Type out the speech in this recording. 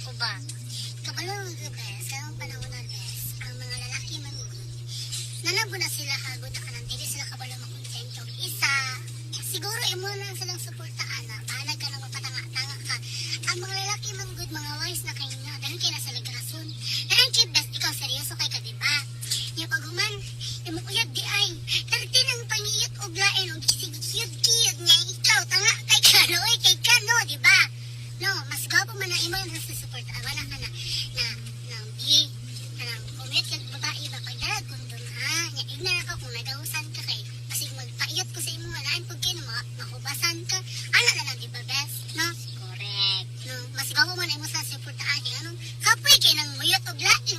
nako ba? Kabalo nga, bes, karong panahon na, bes, ang mga lalaki man gud, nanabo na sila hagod na kanang dili sila kabalo makontento og isa. Siguro imo na lang silang suporta ana, bahalag ka nang mapatanga-tanga ka. Ang mga lalaki man gud, mga wise na kayo na, dahil kay nasa rason. Dahil kay, bes, ikaw seryoso kay ka, di ba? Yung paghuman, imong uyab di ay, tarti ng pangiyot og lain og sigkiyod-kiyod niya ikaw, tanga kay ka, no, oy, kay ka, no, di ba? No, mas gwapo man na imo lang sa support. Awa na ka na na na bi kanang kumit kag babae ba pagdalag kondom ha. Nya igna na ka kung nagahusan ka kay basig magpaiyot ko sa imo nga lain pud kay no, mahubasan ka. Ana na lang, di ba, bes? No? Correct. No, mas gwapo man imo sa support kay anong kapoy kay nang muyot og lain.